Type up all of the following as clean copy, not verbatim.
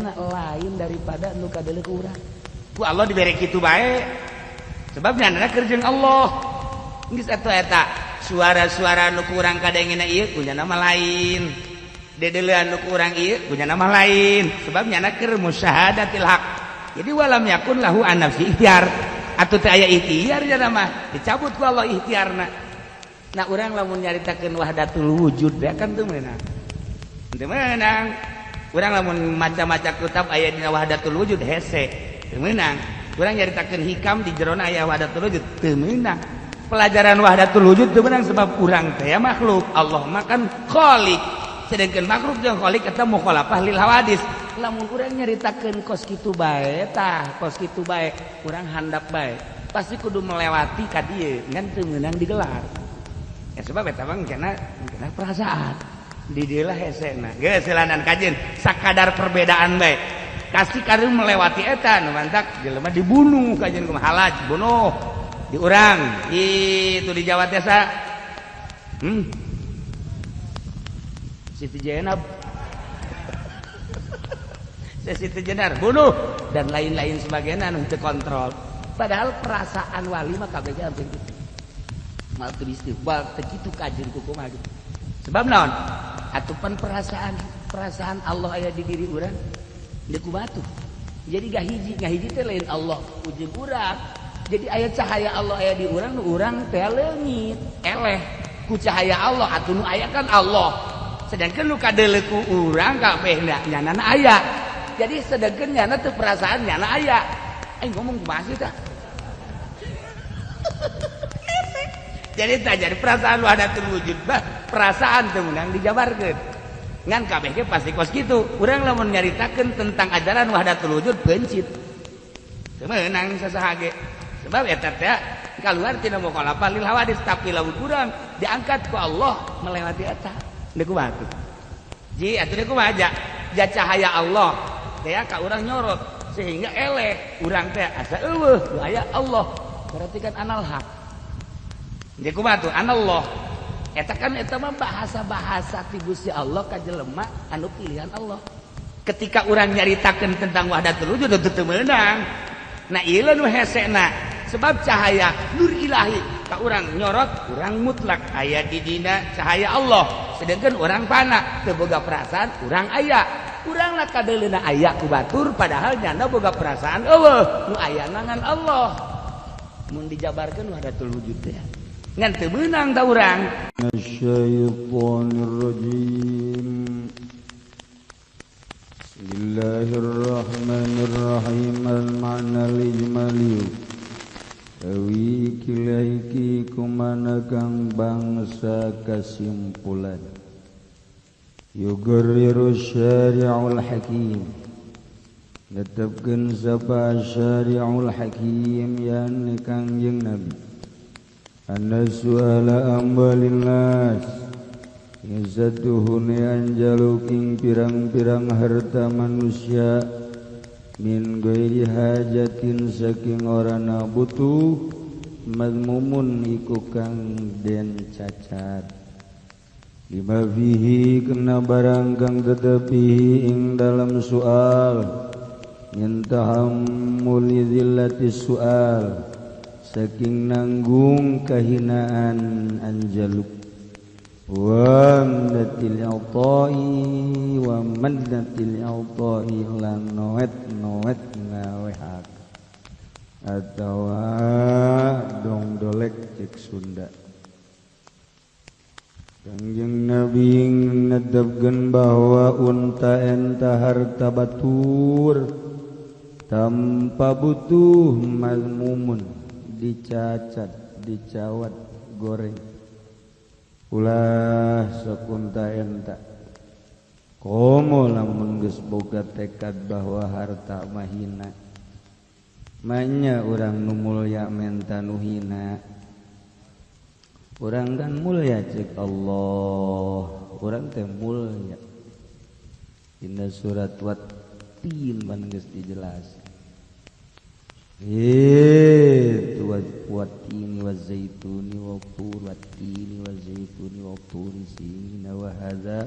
nyana lain daripada nu kadeuleu ku urang. Ku Allah dibere kitu bae. Sebab nyana keur jeung Allah. Geus atuh eta suara-suara nu ku urang kadengena ieu ku nyana mah lain. Dedeleuan nu ku urang ieu ku nyana mah lain. Sebab nyana keur musyahadatil haq. Jadi walam yakun lahu an nafsi ikhtiar. Atuh teu aya ikhtiar nyana mah dicabut ku Allah ikhtiarna. Nah urang lamun nyaritakeun wahdatul wujud ya kan teu meunang. Teu meunang. Urang lamun maca-maca kitab aya dina wahdatul wujud hese teu meunang. Urang nyaritakeun hikam di jerona aya wahdatul wujud teu meunang. Pelajaran wahdatul wujud teu meunang sebab urang teh makhluk, Allah mah kan khalik. Sedangkan makhluk jeung khalik eta mukhalafah lil hawadis. Lamun urang nyaritakeun kos kitu bae tah, kos kitu bae, urang handap bae. Pasti kudu melewati ka dieu ngan teu meunang digelar. Ya sebab eta mah kena kena perasaan. Di dieu lah hesena. Geus silanan kajeun sakadar perbedaan bae. Kasih kareun melewati eta nu mantak jelema dibunuh kajeun kumaha halaj bunuh di urang. Itu di Jawa teh sa. Siti Jenab. Siti Jenar bunuh dan lain-lain sebagainya anu teu kontrol. Padahal perasaan wali mah kabeh hampir gitu. Mal teu istiqbal teu kitu kajeun ku kumaha gitu. Sebab naon? Atupan perasaan perasaan Allah aya di diri urang deui ku batu. Jadi gahiji teh lain Allah ujung urang. Jadi aya cahaya Allah aya di urang nu urang teh leungit, eleh ku cahaya Allah atuh nu aya kan Allah. Sedangkan nu kadeuleu ku urang kabeh nyanana aya. Jadi sedangkan nyana teu perasaan nyana aya. Aing ngomong kumaha sih tah? Jadi tak jadi perasaan wahdatul wujud bah perasaan teu meunang dijabarkeun. Ngan kabeh ge pasti kos kitu. Urang lamun nyaritakeun tentang ajaran wahdatul wujud bencit. Teu meunang sasaha ge. Sebab eta teh kaluar tina mukhalafah lil hawadis tapi lamun urang diangkat ku Allah melewati eta. Deui kumaha tuh? Ji atuh deui kumaha ja? Ja cahaya Allah teh ka urang nyorot sehingga eleh urang teh asa eueuh nu aya Allah. Berarti kan anal haq. Jadi kumaha tuh? Anallah. Eta kan eta mah bahasa-bahasa ti Gusti Allah ka jelema anu pilihan Allah. Ketika urang nyaritakeun tentang wahdatul wujud teu meunang. Nah ieu nu hesena sebab cahaya nur ilahi ka urang nyorot urang mutlak aya di dina cahaya Allah. Sedangkan urang pana teu boga perasaan urang aya. Urang lah kadeuleuna aya ku batur padahal nyana boga perasaan eueuh nu aya ngan Allah. Mun dijabarkeun wahdatul wujud teh ngan teu meunang ta urang. Minasyaitonir rajim. Bismillahirrahmanirrahim. Al-ma'na al-ijmali. Awi kilaiki kumana kang bangsa kesimpulan. Yugarriru syari'ul hakim. Netepkeun sapa syari'ul hakim yan Kangjeng Nabi. Anna su'ala amwalin nas Nizatuhuni anjaluking pirang-pirang harta manusia min ghairi hajatin saking orana butuh mazmumun iku kang den cacat lima fihi kena barang kang tetepihi ing dalam soal mintahammuli zillati soal saking nanggung kahinaan anjaluk wa mannatil i'ta'i wa mannatil i'ta'i lan noet noet ngawehak atawa dongdolek cek Sunda. Kangjeng Nabi nedepkeun bahwa unta enta harta batur tanpa butuh mazmumun dicacat dicawat goreng ulah sakunta enta komo lamun geus boga tekad bahwa harta mahina manya urang nu mulya menta nu hina urang kan mulya cek Allah urang teh mulya dina surat Wat-Tin ban geus dijelas. Wat-tini waz-zaituni wat-tur wat-tini waz-zaituni wat-turi sinina wa hadza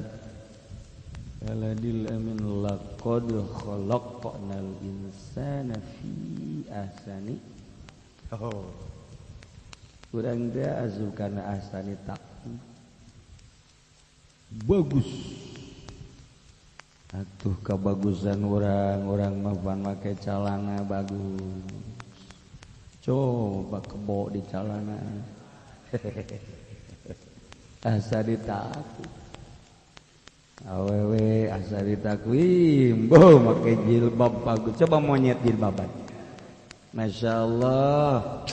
Aladil amin laqad khalaqnal insana fi ahsani. Oh. Urang teh asup kana ahsani taqwim. Bagus. Atuh kabagusan urang mah pan make calana bagus. Coba kebo di calana. Ahsani taqwim. Awewe asari takwim, boh make jilbab bagus. Coba monyet jilbaban. Masya Allah.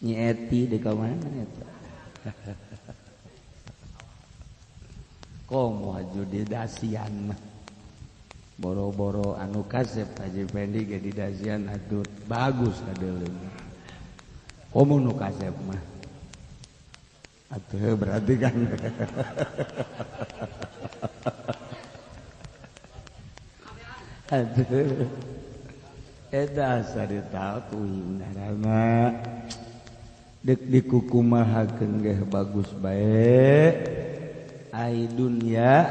Nyi Eti di mana eta? Komo haju di dasian mah. Boro-boro anu kasep Haji Pendi ge di dasian atuh bagus kadeuleung. Komo nu kasep mah. Atuh berarti kan. Aduh, eta asari taqwim narama dek dikukumahakeun geh bagus bae ai dunya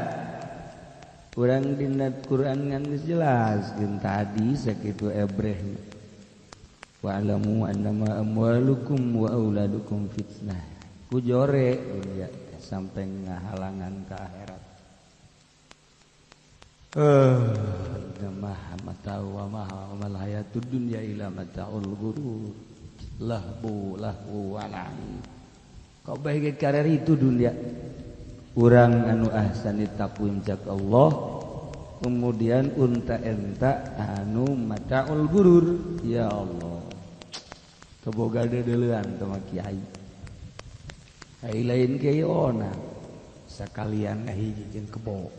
urang dina Quran ngan geus jelaskeun tadi sakitu ebrehna wa'lamu annama amwalukum wa auladukum fitnah ku jore dunya sampai ngahalangan ka akhirat. Mah mata'u wa ma hayatud dunya illa mata'ul ghurur lahbu lahu wa la'ib. Kabeh ge karer itu dunia. Urang anu ahsani taqwim jak Allah, kemudian unta enta anu mata'ul ghurur. Ya Allah. Teboga deuleuan teh mah kiai. Ai lain kiai ona sakalian ngahiji jeung kebo.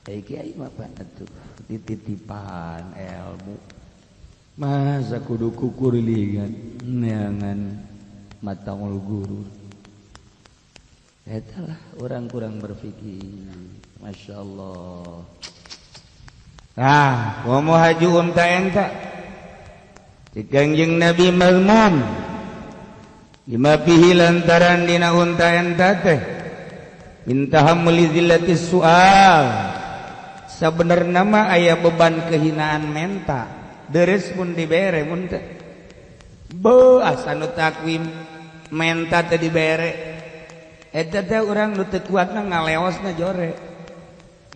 Kiai mah atuh dititipan ilmu masa kudu kukurilingan neangan mataul guru eta lah orang kurang berpikir. Masya Allah. Ah, komo haju unta enta di Kangjeng Nabi mazmum lima pihi lantaran dina unta enta teh intahamul zillati su'al. Sebenarnya mah aya beban kehinaan menta deres pun dibere mun teh beuh asa nu takwim menta teh dibere eta teh urang nu teu kuatna ngaleosna jore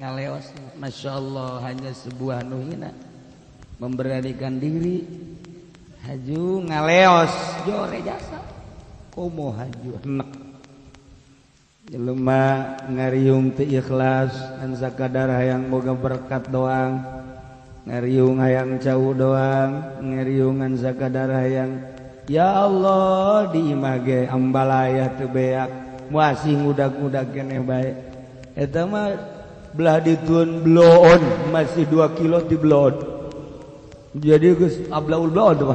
ngaleosna. Masya Allah, hanya sebuah nu hina memberanikan diri haju ngaleos jore jasa komo haju enek jelema ngariung teu ikhlas ngan sakadar hayang boga berkat doang, ngariung hayang cau doang, ngariung ngan sakadar hayang ya Allah di imah ge ambalaya teu beak masih ngudag-ngudag keneh bae eta mah belah dituun bloon masih 2 kilo di bloon jadi geus ablaul bloon tuh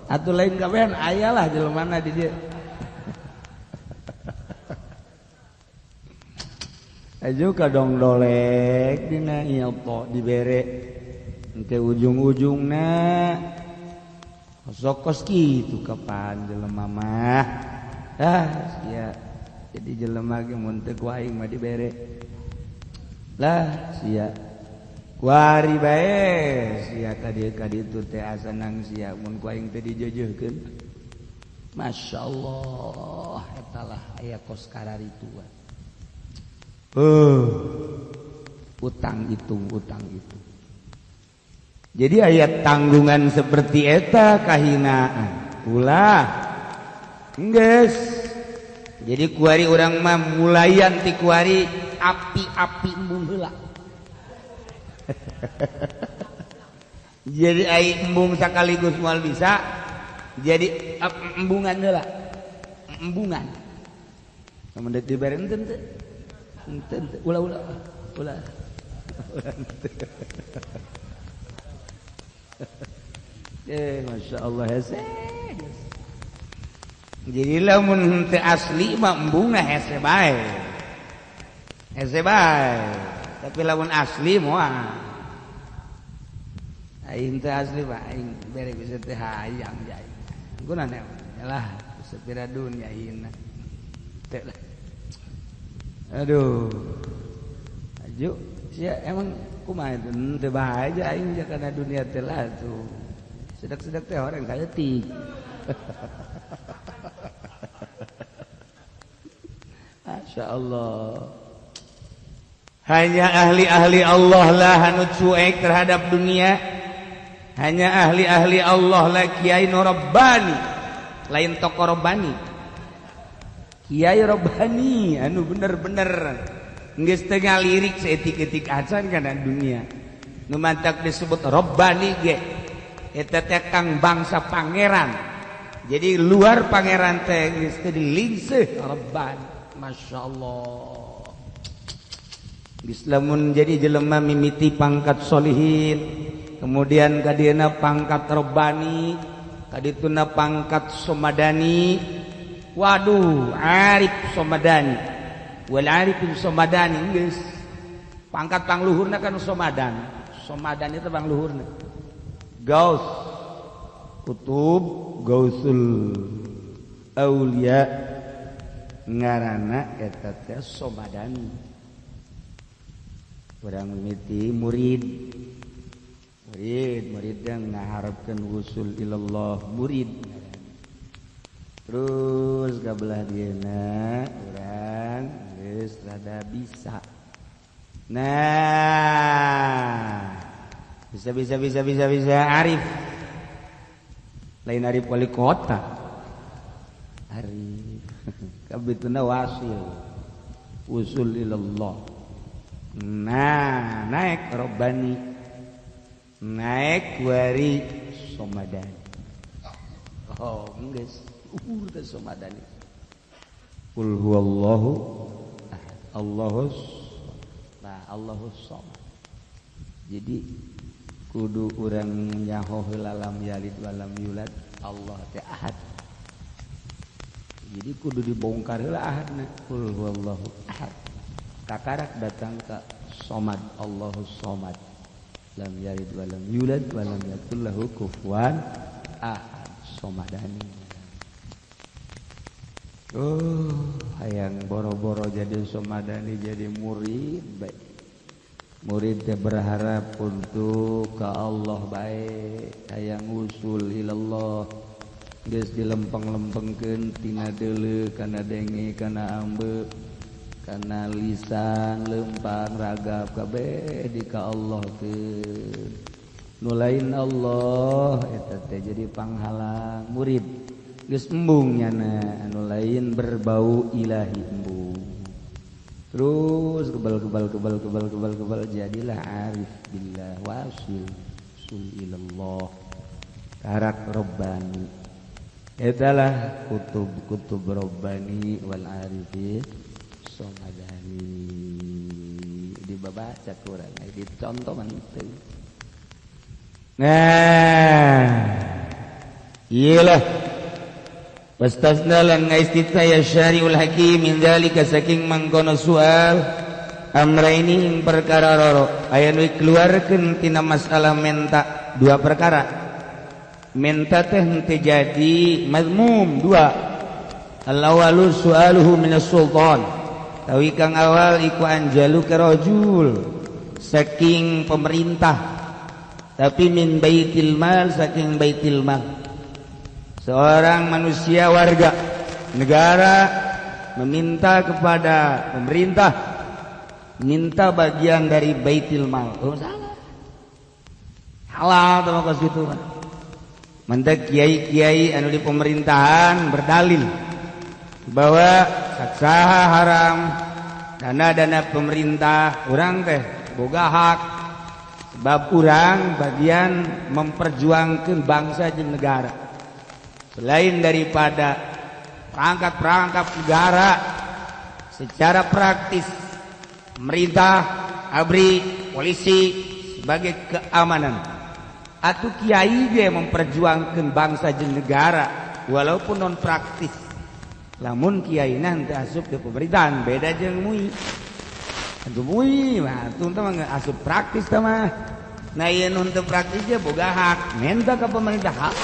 atuh lain kabehan aya lah jelemana di dieu. Aju kadong dolek dina ilto dibere engke ujung-ujungna kos kitu kapan jelema mah. Ah sia jadi jelema ge mun teu ku aing mah dibere lah sia kuari bae sia ka dieu ka ditu teh asa nang sia mun ku aing teh dijeujeuhkeun. Masya Allah, eta lah aya kos kararitua. Utang itu, utang itu. Jadi ayat tanggungan seperti eta kahinaan. Ulah. Geus. Jadi kuari urang mah mulayan ti kuari api-api embung heula. Jadi ai embung sakaligus moal bisa. Jadi embungan heula. Embungan. Lamun deuk dibere henteu teu. Ulah ulah ulah. Masya Allah hese. Jadi lamun teu asli mah embungna hese bae. Hese bae. Tapi lamun asli moal. Aing teu asli mah aing bere bisa teh hayang jai. Gunana lah sepira dunya hina. Teh lah. Aduh. Juk sia emang kumaha itu teu bae aing kana dunia teh lah tuh. Sedak-sedak teh orang saeutik. Masya Allah. Hanya ahli-ahli Allah lah anu cuek terhadap dunia. Hanya ahli-ahli Allah lah kiai nu rabbani, lain tokoh rabbani. Kiai rabbani anu bener-bener geus teu ngalirik saeutik-eutik acan kana dunia. Nu mantak disebut rabbani ge eta teh kang bangsa pangeran. Jadi luar pangeran teh geus teu dilingseuh rabbani. Masya Allah. Islamun jadi jelema mimiti pangkat solihin, kemudian kadieuna pangkat robbani, kadituna pangkat somadani. Waduh, arif somadani. Wal arifin somadani geus. Pangkat pangluhurna kan somadan. Somadan itu pangluhurna. Gaus kutub gausul aulia ngarana eta teh somadani. Urang mimiti murid. Murid yang ngaharapkeun wusul ilallah murid. Terus kabelah dieuna urang geus rada bisa. Nah, bisa bisa bisa bisa bisa arif. Lain arif wali kota. Arif. Kabituna wasil. Usul ilallah. Nah, naik robbani, naik wari somadani. Oh, geus uhur teh somadani. Qul huwallahu ahad. Allahus nah, Allahus somad. Jadi kudu urang nyaho heula lam yalid walam yulad, Allah teh ahad. Jadi kudu dibongkar heula ahadna. Qul huwallahu ahad. Kakarak datang ke somad, Allahus somad, lam yalid walam yulad walam yakul lahu kufuwan ahad. Somadani. Oh, hayang boro-boro jadi somadani, jadi murid baik. Murid teh berharap untuk ke Allah baik, hayang usul ilallah. Geus dilempeng-lempengkeun tina deuleu kana denge kana ambe kana lisan lempang ragap kabeh di ka Allah keun. Nu lain Allah eta teh jadi panghalang murid. Geus embung nyana anu lain berbau ilahi embung. Terus kebal kebal kebal kebal kebal kebal jadilah arif billah wasil sul ilallah karak rabbani. Etalah kutub-kutub rabbani wal arifin somadani. Dibaca kurang dicontoh manteu. Nah, iyalah wastasna lan ngaistitna ya syari'ul hakim min dzalika saking mangkono soal amraini ing perkara loro aya nu dikeluarkeun tina masalah menta dua perkara. Menta teh henteu jadi mazmum dua. Al awalu su'aluhu minas sultan. Tawi kang awal iku anjalu kerajul saking pemerintah, tapi min baitil mal saking baitil mal. Seorang manusia warga negara meminta kepada pemerintah, minta bagian dari baitil mal. Oh, salah. Halal teh kos kitu. Mentek kiai-kiai anu di pemerintahan berdalil bahwa saksaha haram dana-dana pemerintah urang teh boga hak sebab urang bagian memperjuangkan bangsa jeung negara. Selain daripada perangkat-perangkap negara secara praktis pemerintah, ABRI, polisi sebagai keamanan. Atuh kiai ge memperjuangkan bangsa jeung negara walaupun non praktis. Lamun kiai nanti asup ke pemerintahan beda jeung MUI. Atuh MUI mah atuh teh mah asup praktis teh mah. Nah ieu nu teu praktis ge boga hak minta ke pemerintah hak.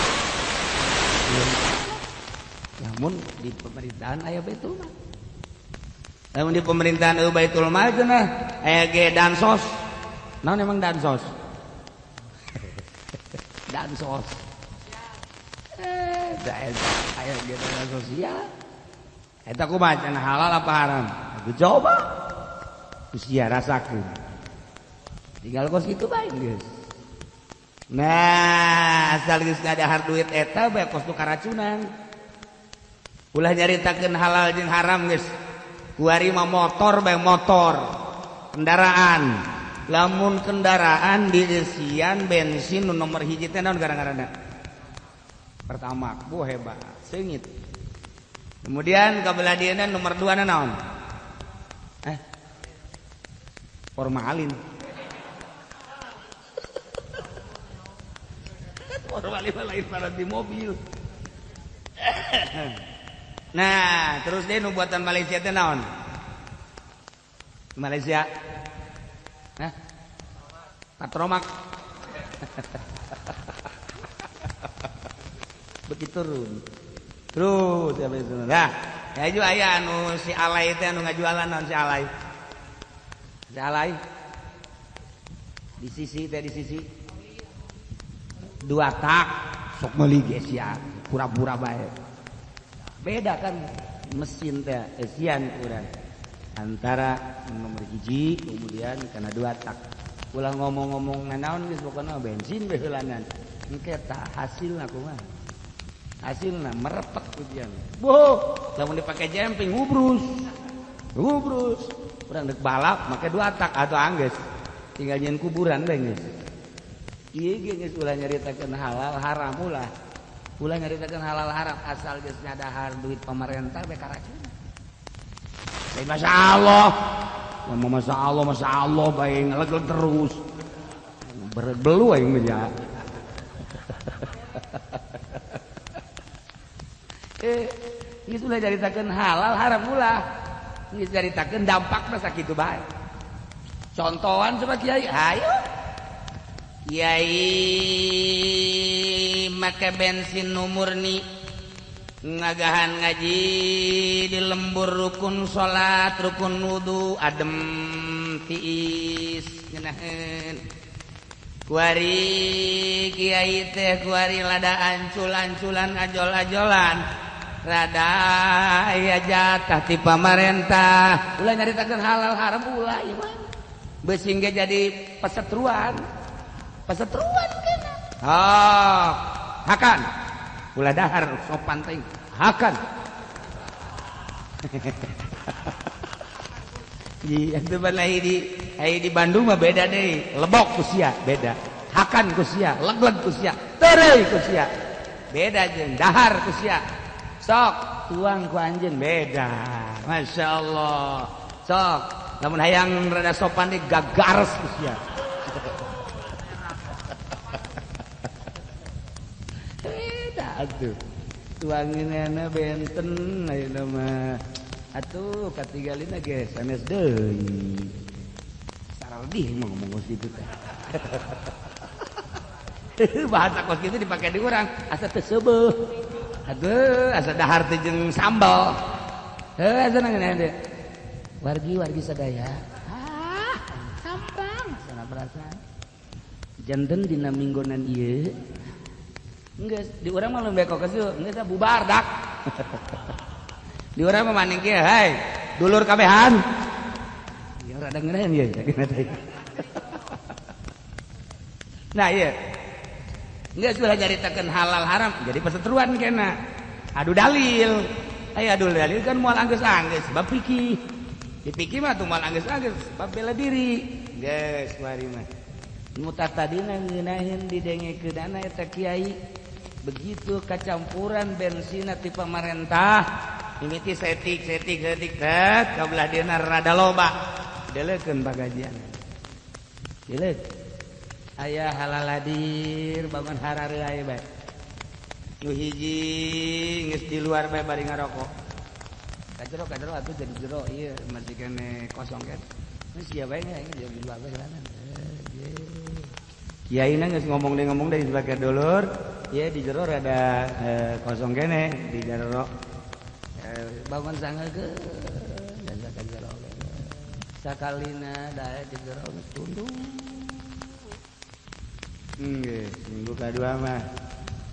Lamun di pemerintahan aya baitul mal. Lamun di pemerintahan eueuh Baitul Mal cenah aya ge dansos. Naon emang dansos? Dansos. Aya ge dana sosial. Eta kumaha cenah halal apa haram? Atuh coba. Usia rasakeun. Tinggal kos kitu bae geus. Nah, asal geus ngadahar duit eta bae kos nu karacunan. Ulah nyaritakeun halal jeung haram geus. Kuari mah motor bae motor. Kendaraan. Lamun kendaraan diisian bensin nu nomor hiji teh naon gara-garana? Pertama, bu hebat, seungit. Kemudian kabelah dieuna nomor 2 na naon? Formalin. Formalin lain pada di mobil. Nah, terus deh nu buatan Malaysia teh naon? Malaysia. Hah? Patromak. Begitu turun. Terus ya begitu. Nah, ya ju aya anu si Alai teh anu ngajualan naon si Alai. Si Alai. Di sisi teh di sisi. Dua tak sok meuli ge sia, pura-pura bae. Beda kan mesin teh esian kurang antara nomor hiji kemudian karena dua tak ulah ngomong-ngomong nanaon geus pokona bensin we heulanan engke tah hasilna kumaha hasilna merepek ujian boh lamun dipake jemping ngubrus ngubrus urang deuk balap make dua tak atau anggeus tinggal nyeun kuburan bae geus ieu ge geus ulah nyaritakeun halal haram ulah ulah nyaritakeun halal haram asal geus nyadahar duit pemerintah bae karacun. Lain masyaallah. Ngomong masyaallah bae ngelegel terus. Berbelu aing mah ya. Geus ulah nyaritakeun halal haram ulah. Geus nyaritakeun dampakna sakitu bae. Contohan coba kiai, hayu. Kiai make bensin nu murni ngagahan ngaji di lembur rukun salat rukun wudu adem tiis ngeunaheun kuari kiai teh kuari lada ancul-anculan ajol-ajolan rada aya jatah ti pamarentah ulah nyaritakeun halal haram ulah ieu mah beusi ge jadi pesetruan pesetruan kena ah hakan ulah dahar sopan teh hakan di atuh balai di Bandung mah beda deui lebok ku sia beda hakan ku sia legleg ku sia tereuy ku sia beda jeung dahar ku sia sok tuang ku anjeun beda masyaallah sok lamun hayang rada sopan deui gagares ku sia atuh tuanginana benten ayeuna mah atuh katinggalina ge sanes deui saradih mah ngomong kos kitu teh bahasa kos kitu dipake di urang asa teu seubeuh atuh asa dahar teh jeung sambal heuh asa ngeunah teh wargi-wargi sadaya ah sampang sana perasaan janten dina minggonan ieu geus di urang mah leuwih kok geus geus bubar dak. Di urang mah maning kieu hai dulur kabehan. Ya rada ngeunaheun ieu. Nah ieu. Geus ulah nyaritakeun halal haram jadi pasetruan kena. Adu dalil. Aya adu dalil kan moal anggeus-anggeus bab fikih. Di fikih mah tuh moal anggeus-anggeus bab bela diri. Geus mari mah. Nu tadina ngeunaheun didengekeunana eta kiai begitu kacampuran bensin ti pamarentah mimiti setik setik setik tet kabelah dieuna rada loba deleukeun pagajian deleuk aya halaladir bangun harareuy bae nu hiji geus di luar bae bari ngarokok kajero atuh jadi jero ieu masih kene kosong kan geus sia bae nya di luar bae jalanan kiai na geus ngomong deui sebagai dulur ya di jero rada kosong kene di jero bangun sangekeun dan ka jero Sakalina daek di jero tunduk. Nggih, minggu kadua mah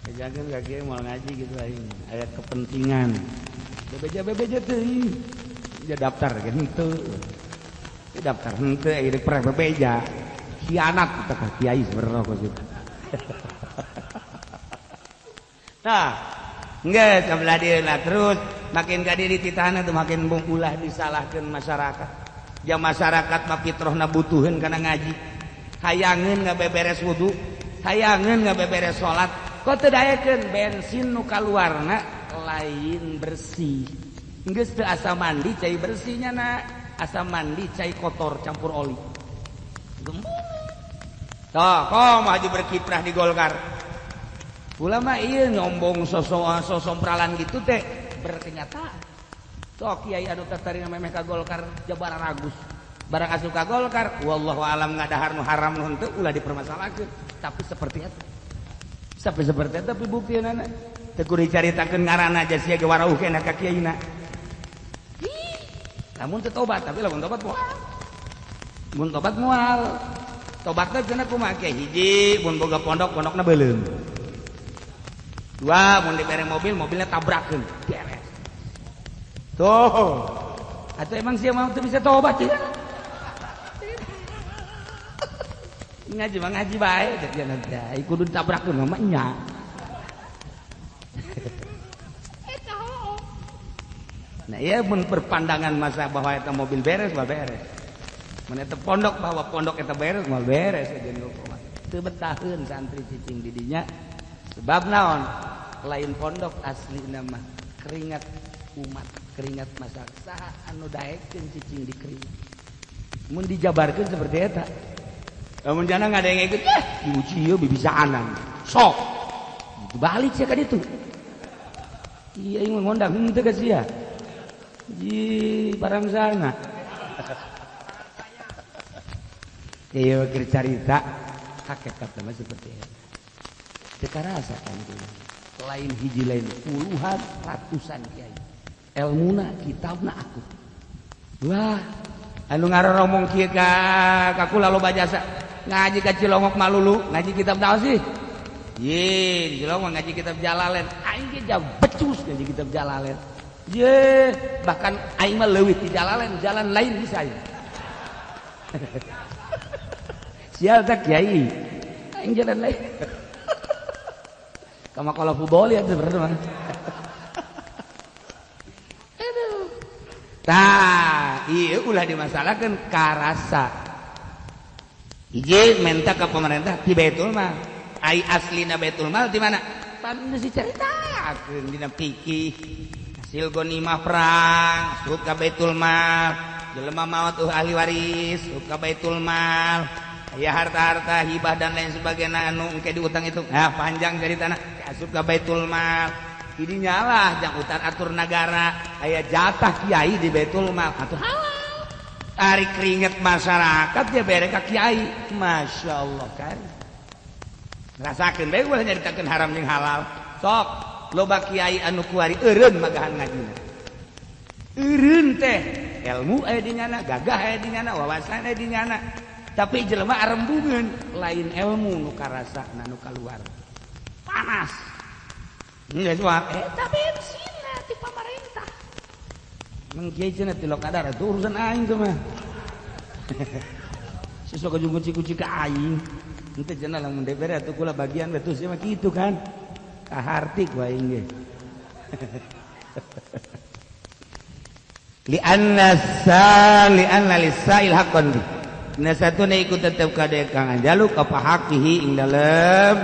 kejakeun ka kieu moal ngaji gitu aing. Aya kepentingan. Bebeja-bebeja teuing. Ya daftar ge henteu. Ya daftar henteu aya pernah bebeja. Khianat teh ka kiai sebenarnya kos itu. Tah, geus sebelah dieu lah terus makin ka dieu dititahna teh makin ulah disalahkeun masyarakat. Ja masyarakat mah fitrohna butuheun kana ngaji. Hayangeun ngabeberes wudu, hayangeun ngabeberes salat, kok teu daekeun bensin nu kaluarna lain bersih. Geus teu asa mandi cai bersihnya na, asa mandi cai kotor campur oli. Gembung. Tah, kok maju berkiprah di Golkar. Ulama ieu nyombong sosok-sosompralan gitu teh berkenyataan. Sok kiai anu tatarina memeh ka Golkar jabara ragus. Barang asup ka Golkar, wallahu alam ngadahar nu haram nu henteu ulah dipermasalahkeun. Tapi seperti eta. Sampai seperti eta tapi buktianana. Teu kudu dicaritakeun ngaranna aja sia ge warauh keneh ka kiaina. Lamun teu tobat, tapi lamun tobat moal. Mun tobat moal. Tobatna cenah kumaha kiai hiji mun boga pondok, pondokna beuleum. Dua, mun dibere mobil, mobilnya tabrakeun. Beres. Tuh. Atau emang sia mah teu bisa tobat ya? Ngaji mah ngaji bae jangan teh kudu ditabrakeun mah nya. Nah ieu mun berpandangan masa bahwa eta mobil beres mah beres. Mun eta pondok bahwa pondok eta beres mah beres jeung teu betaheun santri cicing di dinya. Sebab naon? Lain pondok aslina mah keringat umat, keringat masyarakat. Saha anu daekeun cicing di keringat. Mun dijabarkeun seperti eta. Lamun jana ngadenge ikut, diuji ieu bibisaanan. Sok. Balik sia ka ditu. Iya ieu ngondang henteu ka sia. Ji barang sana. Ieu keur carita hakikat mah seperti eta. Teu karasa kan lain hiji lain puluhan ratusan kiai. Elmuna kitabna aku. Wah, anu ngaroromong kieu ka kula loba jasa. Ngaji ka Cilongok malulu, ngaji kitab naon sih? Ye, di Cilongok ngaji kitab Jalalain. Aing ge jauh becus ngaji kitab Jalalain. Ye, bahkan aing mah leuwih ti Jalalain, jalan lain bisa ya. Sial tak kiai. Aing jalan lain. Kama kalau fudol ya sebenarnya mah. Aduh. Tah, ieu ulah dimasalahkeun karasa. Hiji minta ke pemerintah di Baitul Mal. Ai aslina Baitul Mal di mana? Pan geus dicaritakeun dina fikih. Hasil ghanimah perang, asup ka Baitul Mal. Jelema maot ahli waris, asup ka Baitul Mal. Aya harta-harta hibah dan lain sebagainya anu engke diutang itu. Nah, panjang caritana. Asup ka Baitul Mal. Jadi nyalah jang utar atur nagara, aya jatah kiai di Baitul Mal. Atuh halal. Tarik keringet masyarakat dia bere ka kiai. Masya Allah kan. Rasakeun bae ulah nyaritakeun haram jeung halal. Sok loba kiai anu kuari eureun magahan ngajina. Eureun teh ilmu aya di nyana, gagah aya di nyana, wawasan aya di nyana. Tapi jelema arembungeun lain ilmu nu karasana nu kaluar. Panas. Geus mah eta bensinna ti pamarentah. Mang kiai cenah ti lokadar atuh urusan aing teh mah. Sesok jeung kunci-kunci ka aing. Henteu cenah lamun dibere atuh kula bagian betul sia mah kitu kan. Kaharti ku aing ge. Li anna sali anna lisail haqqan bi. Nah satuna ikut tetep kade kang anjaluk apa hakihi ing dalem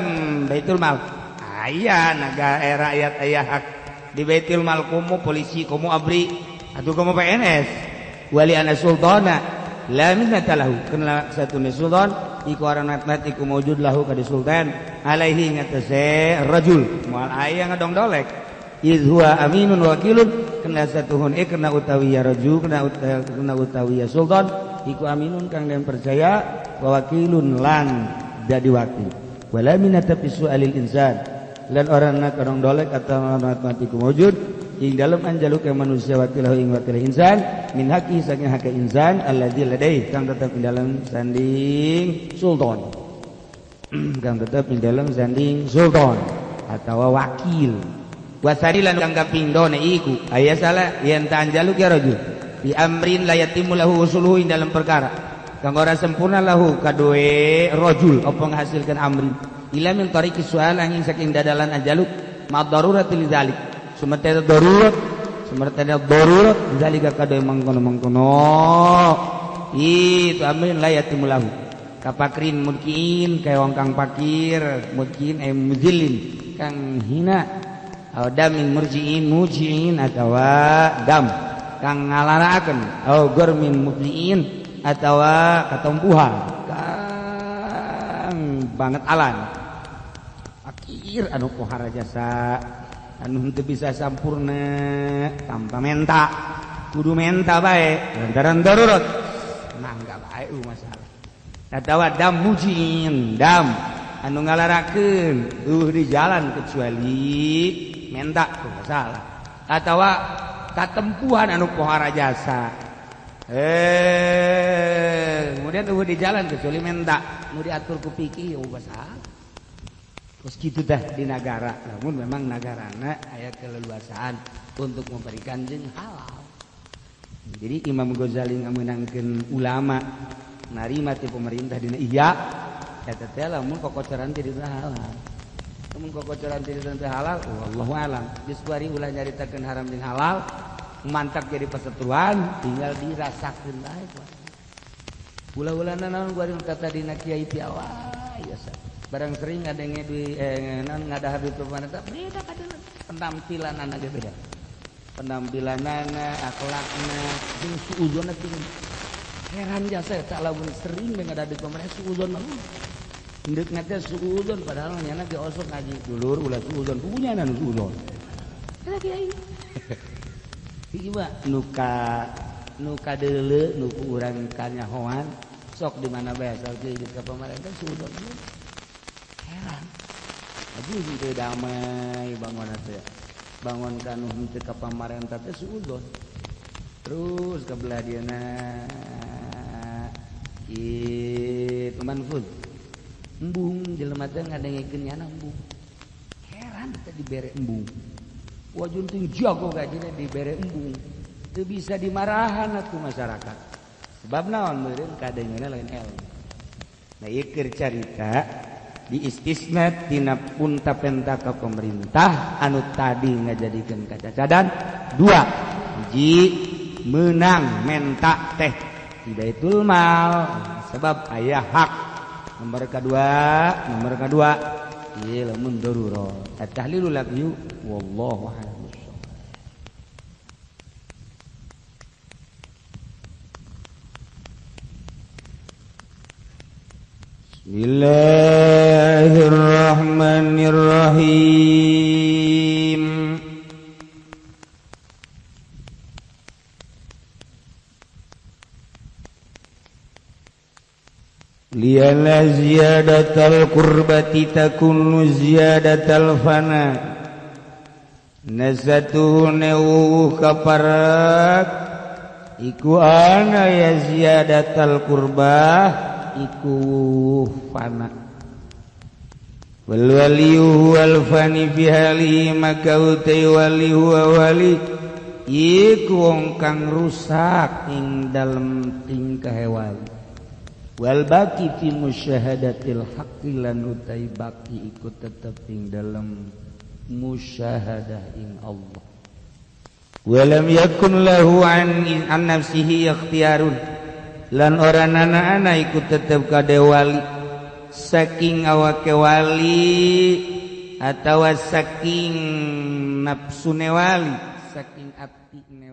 Baitul Mal. Aya naga rakyat aya hak di Baitul Mal komo polisi komo abri atau komo PNS. Wali anna sultana la minnata lahu kena satuna sultan iku aran mat iku maujud lahu ka di sultan alaihi ngatasé rajul moal aya ngadongdolek iz huwa aminun wakilun kena satuhun kena utawi ya rajul kena utawi ya sultan iku aminun kang den percaya wa wakilun lan dadi wakil wala minata fi su'alil insan lan orang nak orang dolek atau mati iku maujud ing dalem anjaluk ka manusia wakilahu ing wakil insan min haqi saking hak insan alladzi ladai kang tetep ing dalem sanding sultan kang tetep ing dalem sanding sultan atawa wakil wasari lan kang kaping done iku aya salah yen ta anjaluk ya rajul bi amrin la yatimu lahu usuluhu ing dalem perkara kang ora sempurna lahu kadoe rajul apa ngahasilkeun amrin ila min tariqi su'al angin saking dadalan anjaluk ma daruratil zalik sumerta darurat sumerta darurat zalika kadoe mangkono-mangkono itu amrin la yatimu lahu kapakrin mudkiin kaya wong kang pakir mudkiin ay muzillin kang hina au damin murjiin mujiin atawa dam kang ngalaraakeun au gormin mubdiin atawa katompuhan kang banget alan fakir anu pohara jasa anu henteu bisa sampurna tanpa menta kudu menta bae lantaran darurat mangga bae masalah atawa dam mujiin dam anu ngalarakeun eueuh di jalan kecuali menta masalah atawa katempuhan anu pohara jasa kemudian eueuh di jalan kecuali menta nu diatur ku fikih masalah. Terus kitu dah di nagara, namun memang nagarana aya keleluasaan untuk memberikan jeung halal. Jadi Imam Ghazali ngamenangkeun ulama narima ti pemerintah dina iya eta teh lamun kokocoran ti dina halal. Lamun kokocoran ti dina halal, wallahu alam. Geus kuari ulah nyaritakeun haram jeung halal, mantak jadi pasetuan, tinggal dirasakeun bae. Ulah-ulahna naon kuari kata dina kiai ti awal ya. Barang sering ngadenge duit naon ngadahar duit pemerintah beda kadeuleu penampilan anak ge beda. Penampilanana, akhlakna, jeung suudzonna tinggi. Heran jasa eta lamun sering ngadahar duit pemerintah suudzon mah. Indeuk teh suudzon padahal nyana ge osok ngaji dulur ulah suudzon, punya nu suudzon. Eta kiai. Ieu mah nu kadeuleu nu ku urang kanyahoan sok di mana bae asal kiai ka pemerintah suudzon. Heran. Aduh henteu damai bangun teh. Bangun kanu henteu ka pamarentah teh suudzon. Terus ka belah dieuna kitu manfud. Embung jelema teh ngadengekeun nyana embung. Heran teh dibere embung. Wajun ting jago gajina dibere embung. Teu bisa dimarahan atuh masyarakat. Sebab naon meureun kadengeuna lain ilmu. Nah ieu keur carita di istisna tina punta penta ka pemerintah anu tadi ngajadikeun kacacadan dua hiji menang menta teh di baitul mal sebab aya hak nomor kedua ieu lamun darurat at-tahlilul lagyu wallahu a'lam. Bismillahirrahmanirrahim. Lianna ziyadatal qurbati takunu ziyadatal fana. Nasatuhu newu kaparak iku ana ya ziyadatal qurbah iku fana. Wal waliyu wal fani fi hali maka utai wali huwa wali iku wong kang rusak ing dalem tingkah wali. Wal baqi fi musyahadatil haqqi lan utai baqi iku tetep ing dalem musyahadah ing Allah. Walam yakun lahu an nafsihi ikhtiyarun lan ora nana-ana iku tetep kade wali saking awake wali atawa saking nafsune wali saking atine.